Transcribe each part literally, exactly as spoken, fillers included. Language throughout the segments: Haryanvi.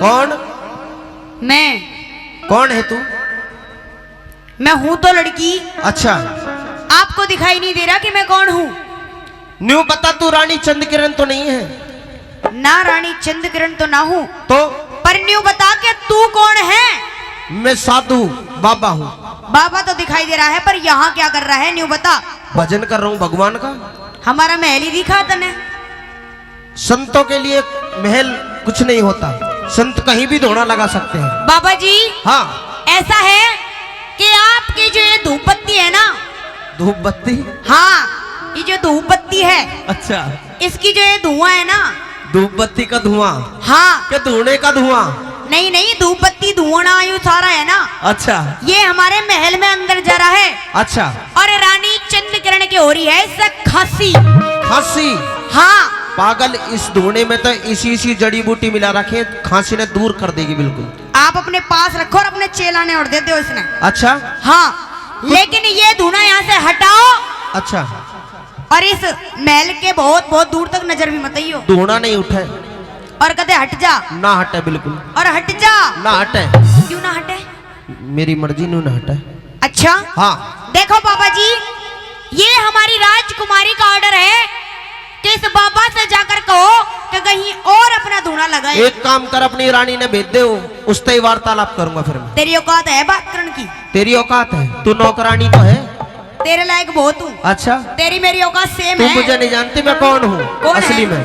कौन? मैं। कौन है तू? मैं हूं तो लड़की। अच्छा। आपको दिखाई नहीं दे रहा कि मैं कौन हूं? न्यू बता, तू रानी चंद किरण तो नहीं है? ना, रानी चंद किरण तो ना हूं। तो? पर न्यू बता के तू कौन है? मैं साधु बाबा हूँ। बाबा तो दिखाई दे रहा है, पर यहाँ क्या कर रहा है, न्यू बता। भजन कर रहा हूँ भगवान का। हमारा महल ही दिखा तने। संतों के लिए महल कुछ नहीं होता, संत कहीं भी धूणा लगा सकते हैं। बाबा जी, हाँ। ऐसा है कि आपकी जो ये धूप बत्ती है ना, धूप बत्ती? हाँ, ये जो धूप बत्ती है, अच्छा। इसकी जो ये धुआं है ना, धूप बत्ती का धुआं? हाँ। के धूणे का धुआं? नहीं, नहीं, धूप बत्ती धुआं यू सारा है ना। अच्छा। ये हमारे महल में अंदर जा रहा है। अच्छा। और रानी चंद किरण की हो रही है इससे खांसी। खांसी? हाँ। पागल, इस धूणे में तो इसी इसी जड़ी बूटी मिला रखे, खांसी ने दूर कर देगी बिल्कुल। आप अपने पास रखो और अपने चेला ने और दे दो इसने। अच्छा। हाँ, लेकिन ये धूणा यहाँ से हटाओ। अच्छा। और इस महल के बहुत बहुत दूर तक नजर भी मत आइयो। धूणा नहीं उठे। और कदे हट जा। ना हटे बिल्कुल। और हट जा। ना हटे। क्यों ना हटे? मेरी मर्जी नू ना हटे। अच्छा। हाँ। देखो बाबा जी, ये हमारी राजकुमारी का ऑर्डर है कि इस बाबा से जाकर कहो कि कहीं और अपना धूणा लगाए। एक काम कर, अपनी रानी ने भेज दे, उससे ही वार्तालाप करूंगा फिर मैं। तेरी औकात है बात करने की? तेरी औकात है, तू नौकरानी तो है। तेरे लायक बहुत हूँ। अच्छा। तेरी मेरी औकात सेम तू है। मुझे नहीं जानती, मैं कौन हूँ कौन असली है? में।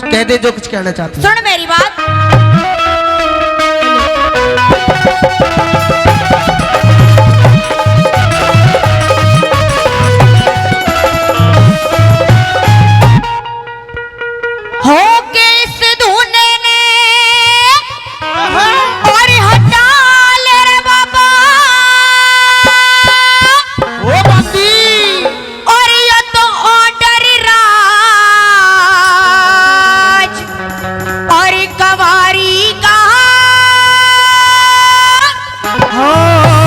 कह दे जो कुछ कहना चाहती है। सुन मेरी बात। हो के इस धूने ने और हटा ले रे बाबा। ओ बंदी। और ये तो ऑर्डर राज और कवारी का। हाँ।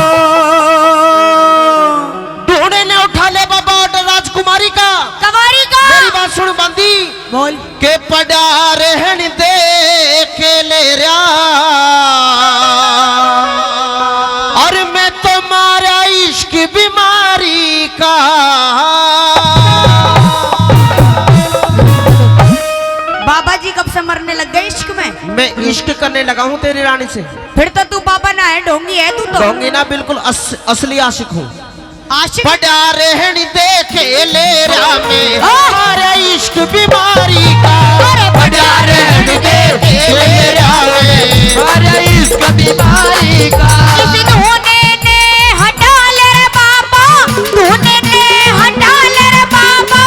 धूणे ने उठा ले बाबा ऑर्डर राजकुमारी का। कवारी का। मेरी बात सुन बंदी। बोल। के पड़ा रहन दे के ले रहा, और मैं तो मारा इश्क बीमारी का। बाबा जी कब से मरने लग गए इश्क में? मैं इश्क करने लगा हूँ तेरी रानी से। फिर तो तू बाबा ना है, ढोंगी है तू तो। ढोंगी ना, बिल्कुल अस-, असली आशिक हूँ। आशिक। पड़ा रहन दे के ले रहा में, ओह! अरे इश्क बीमारी का। अरे पड़ा रहन दे के ले रहा में, अरे इश्क बीमारी का। इस धूने ने हटा ले रे बाबा, धूने ने हटा ले रे बाबा,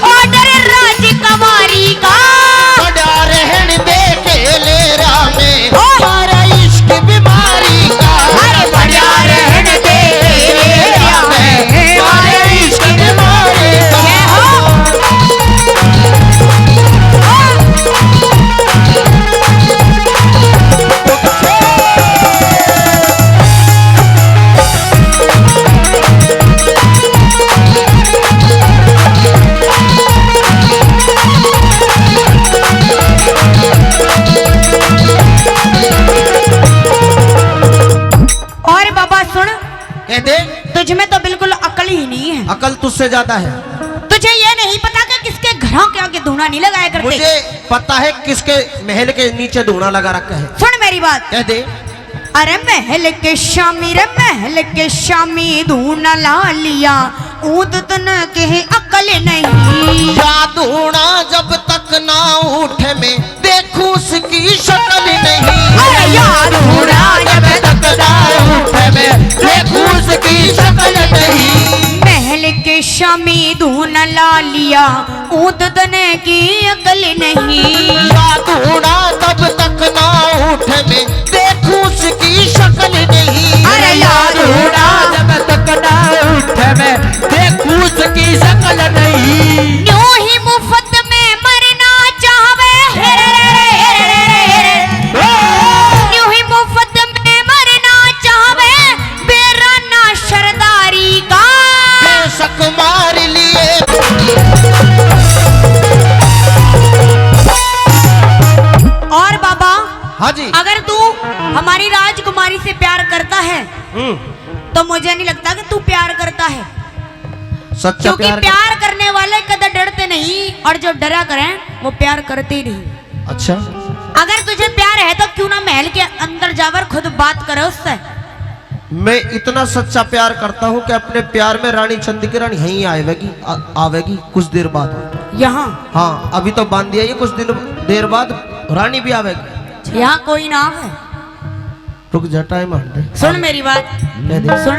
ऑर्डर राजकुमारी का। पड़ा रहन दे के ले रहा में, ओह! अरे इश्क बीमारी का। अरे पड़ा रहन दे रे रहा में, अरे इश्क बीमारी का। जय हो। और बाबा सुन, कह दे। तुझ में तो बिल्कुल अकल ही नहीं है। अकल तुझसे ज्यादा है। तुझे ये नहीं पता कि किसके घरों के आगे धूणा नहीं लगाया करते। मुझे पता है किसके महल के नीचे धूणा लगा रखा है। सुन मेरी बात। कह दे। अरे महल के शामी रे, महल के शामी धूणा ला लिया, ऊद तन के अकल नहीं। या धूणा जब तक ना उठे में देखूं उसकी शक्ल नहीं। अरे या धूणा जब तक ना उठे में देखूं उसकी शक्ल नहीं। महल के शामी धूणा ला लिया, ऊद तन की अकल नहीं। या धूणा जब तक ना उठे में देखूं उसकी शक्ल नहीं। अरे या धूणा जब तक ना उठे में देखूं उसकी शक्ल नहीं। न्यू ही मुफ्त में मरना चाहवे, न्यू ही मुफ्त में मरना चाहवे, बेरा ना सरदारी का। बेशक मार लिए। और बाबा, हाँ जी। अगर तू हमारी राजकुमारी से प्यार करता है, हम्म। तो मुझे नहीं लगता कि तू प्यार करता है। सच्चा क्योंकि प्यार कर- प्यार करने वाले कदे डरते नहीं, और जो डरा करें, वो प्यार करते ही नहीं। अच्छा। अगर तुझे प्यार है, तो क्यों ना महल के अंदर जाकर खुद बात करे उससे। मैं इतना सच्चा प्यार करता हूँ कि अपने प्यार में रानी चंद किरण यहीं आवेगी, आ-, आवेगी कुछ देर बाद। यहाँ? हाँ, अभी तो बांध दिया ये, कुछ दिन, देर बाद रानी भी आवेगी। यहाँ कोई ना आवे। रुक जा, टाइम आने दे। सुन मेरी बात। कह दे। सुन।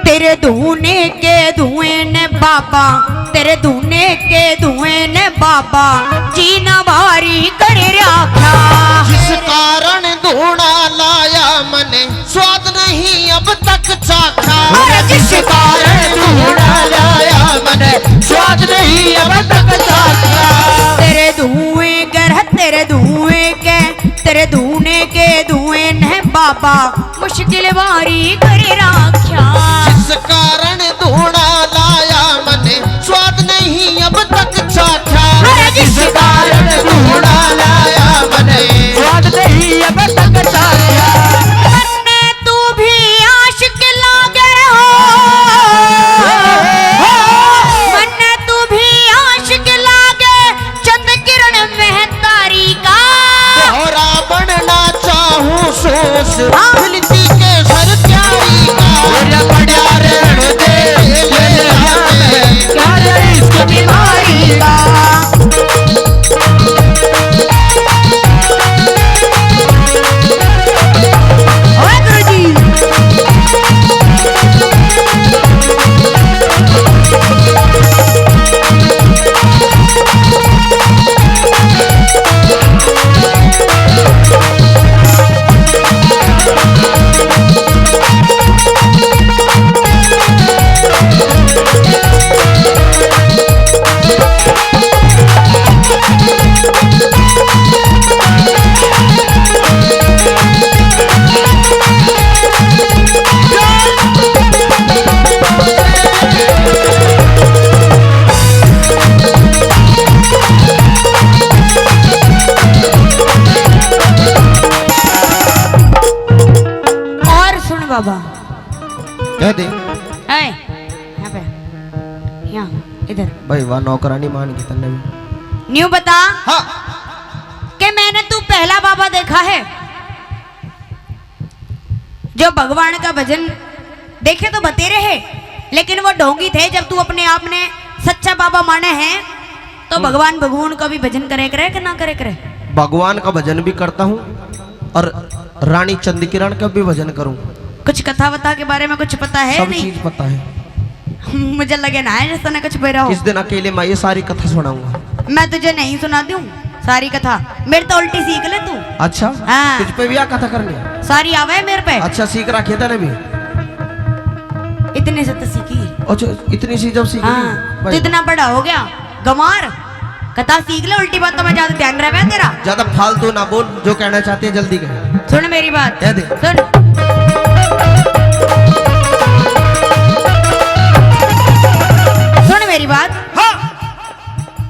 तेरे धूने के धुएं ने बाबा, तेरे धूने के धुएं ने बाबा, जीना भारी कर राख्या। जिस कारण धूना लाया मने, स्वाद नहीं अब तक चाखा। अरे जिस कारण धूना लाया मने, स्वाद नहीं अब तक चाखा। तेरे धुएं के, तेरे धुएं के, तेरे धूने के धुएं ने बाबा, मुश्किल भारी कर राख्या। जिस कारण धूना लाया मने, स्वाद नहीं अब तक चाख्या। अरे जिस कारण धूना लाया मने, स्वाद नहीं अब तक चाख्या। मन्ने तू भी आशिक लागे हो, हो, मन्ने तू भी आशिक लागे, चंद किरण महतारी का। दोहरा बनना चाहूं सोच, हाँ। मिलती के सर प्यारी का। मेरा बड़ा रहन दे, ले ले हमें, क्या रे इश्क बीमारी का। ओए गुरुजी। और सुन बाबा। कह दे। ए, यहाँ पे, यहाँ, इधर। भाई वाह, नौकरानी मान गई तन्ने भी। न्यू बता, हाँ। कि मैंने तू पहला बाबा देखा है जो भगवान का भजन, देखे तो बतेरे है, लेकिन वो ढोंगी थे। जब तू अपने आप ने सच्चा बाबा माने है, तो हम्म। भगवान, भगवान का भी भजन करे करे कि ना करे करे? भगवान का भजन भी करता हूँ और रानी चंद किरण का भी भजन करूँ। कुछ कथा वथा के बारे में कुछ पता है? सब नहीं। चीज पता है। मुझे लगे ना है जैसे ना कुछ बेरा हो। किस दिन अकेले में ये सारी कथा सुनाऊंगा। मैं तुझे नहीं सुना दूं सारी कथा, मेरे तो उल्टी सीख ले तू। अच्छा? हाँ। तुझ पे भी आ कथा करनी है? सारी आवे है मेरे पे। अच्छा, सीख रखी है तने भी? इतने से तो सीखी। अच्छा, इतनी सी जब सीख ली? हाँ, भाई। तू इतना बड़ा हो गया, गंवार, कथा सीख ले, उल्टी बातों में ज्यादा ध्यान रहे तेरा। ज्यादा फालतू ना बोल, जो कहना चाहती है जल्दी कह। सुन मेरी बात। कह दे। सुन। सुन मेरी बात। हाँ।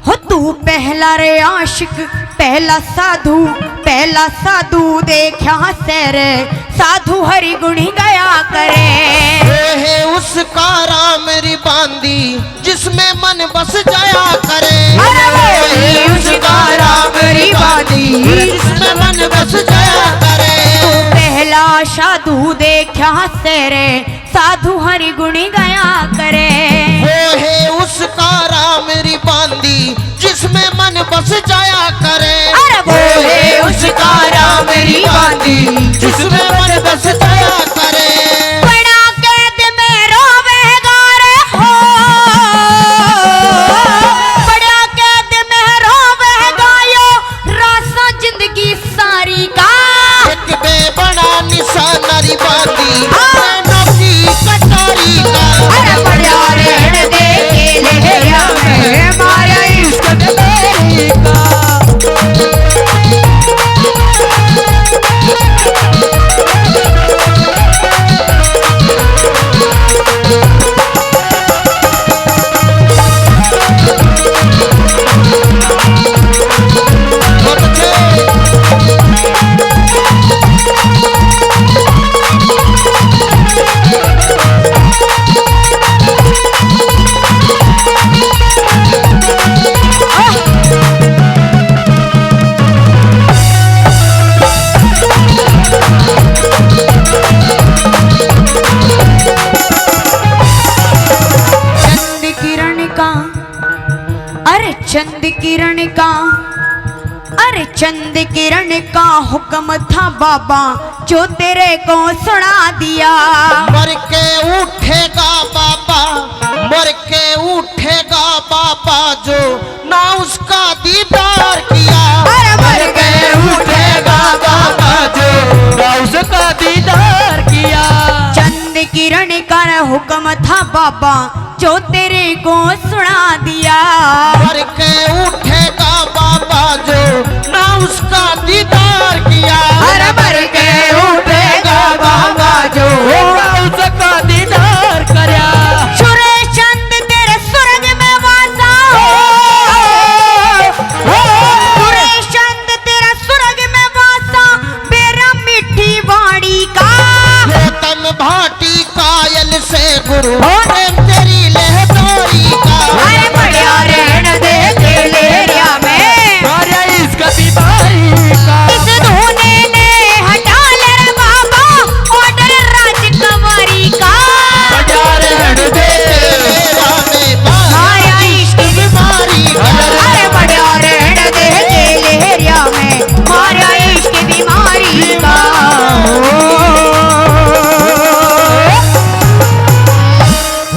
हो तू पहला रे आशिक, पहला साधु, पहला साधु देखा सै रे, साधु हरि गुणी गया करे। हे, हे उसका राम री बांदी, जिसमें मन बस जाया करे। अरे वो ही उसका राम री बांदी, जिसमें मन बस जाया करे। तू पहला साधु देखा सै रे, साधु हरि गुणी गया करे। वो है उसका राम री बांदी, जिसमें मन बस जाया करे। अरे वो है उसका राम री बांदी, जिसमें मन बस जाया करे। बड़ा कैद में रोवेगा रे हो, बड़ा कैद में रोवेगा यो रासा जिंदगी सारी का। एक बे बड़ा निशाना री बांदी, हाँ। नैनों की कटारी का। अरे बड़ा रहन दे के लहरिया में, मारा इश्क तेरी का। चंद किरण का हुक्म था बाबा, जो तेरे को सुना दिया। मर के उठेगा बाबा, मर के उठेगा बाबा, जो ना उसका दीदार किया। अरे मर के उठेगा बाबा, जो ना उसका दीदार किया। चंद किरण का हुक्म था बाबा, जो तेरे को सुना दिया। मर के उठेगा बाबा, जो ना उसका दीदार किया। अरे मर के उठेगा बाबा, जो ना उसका दीदार करया। सुरेश चंद तेरे स्वर्ग में वासा हो। सुरेश चंद तेरा स्वर्ग में वासा, बेरा मीठी वाणी का। गौतम भाटी कायल से गुरु। ओ